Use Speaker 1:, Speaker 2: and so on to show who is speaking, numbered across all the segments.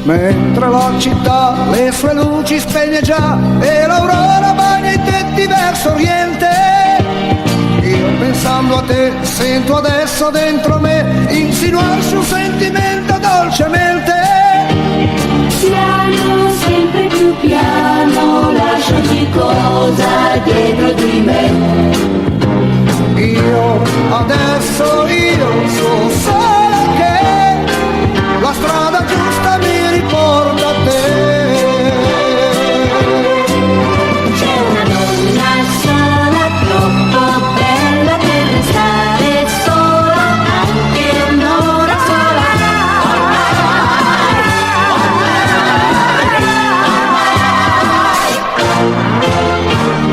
Speaker 1: Mentre la città le sue luci spegne già e l'aurora bagna i tetti verso oriente. Io pensando a te sento adesso dentro me insinuarsi un sentimento dolcemente.
Speaker 2: Piano, sempre più piano, lascio ogni cosa dietro di me.
Speaker 1: Io adesso io so solo che la strada giusta mi riporta a te.
Speaker 2: C'è una donna sola, troppo bella per restare sola, anche un'ora sola.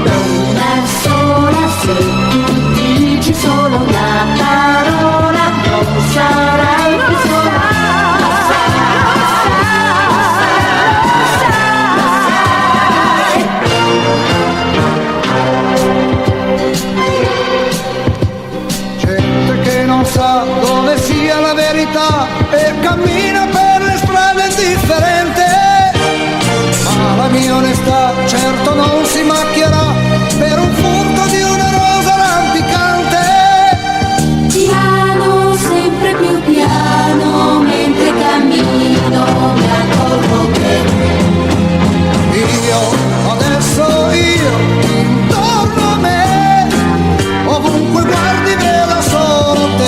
Speaker 2: Donna sola, se tu dici solo una parola, non sarai più sola. Lo sai, lo sai, lo sai, lo sai.
Speaker 1: Gente che non sa dove sia la verità e cammina per le strade indifferente. Ma la mia onestà certo non si macchierà per un furto di una rosa rampicante.
Speaker 2: Piano, sempre più piano, mentre cammino mi accorgo che
Speaker 1: Io adesso io intorno a me, ovunque guardi vedo solo te.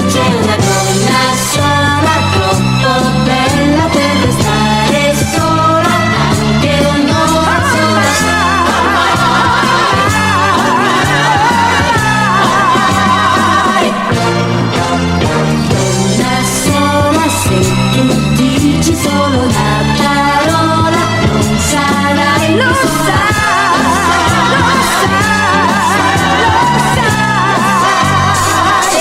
Speaker 2: c'è una donna sola, troppo bella per restare sola, anche un'ora sola. Donna sola, se tu dici solo una parola, non sarai più sola. Lo sai, lo sai.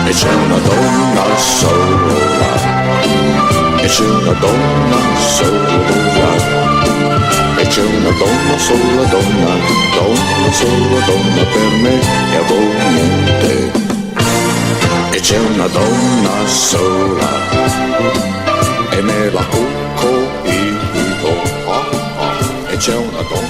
Speaker 3: E c'è una donna sola, e c'è una donna sola, e c'è una donna sola, donna, donna sola, donna per me e agognente. E c'è una donna sola, e me la cucco io, ah, ah. E c'è una donna.